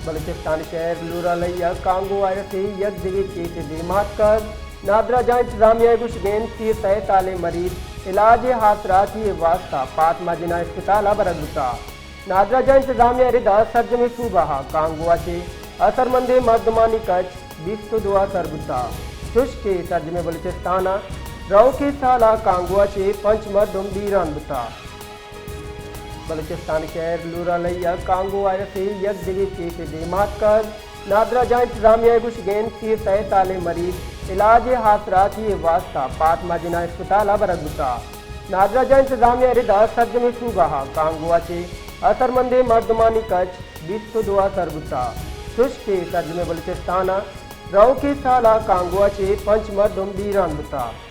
بلوچستان شہر لورالئی ء کانگو وائرس ء یک دگہ کیس ء دیما اتکگ۔ نادراہ جان انتظامیہ ء گوشگ انت سی ء سئے سالیں مریض علاج ء آسراتی ء واستہ پاتما جناح اسپتال ء برگ بوتگ۔ نادراہ جان انتظامیہ ء ردا سرجمیں صوبہ ء کانگو ء چہ اثرمندیں مردمانی کچ بیست ء دو ء سر بوتگ، چوش کہ سرجمیں بلوچستان ء روکیں سال ء کانگو ء چہ پنچ مردم بیران بوتگ۔ بلوچستان شہر لورالئی ء کانگو وائرس ء یک دگہ کیس ء دیما اتکگ۔ نادراہ جان انتظامیہ ء گوشگ انت سی ء سئے سالیں مریض علاج ء آسراتی ء واستہ پاتما جناح اسپتال ء برگ بوتگ۔ نادراہ جان انتظامیہ ء ردا سرجمیں صوبہ ء کانگو ء چہ اثرمندیں مردمانی کچ بیست ء دو ء سر بوتگ، چوش کہ سرجمیں بلوچستان ء روکیں سال ء کانگو ء چہ پنچ مردم بیران بوتگ۔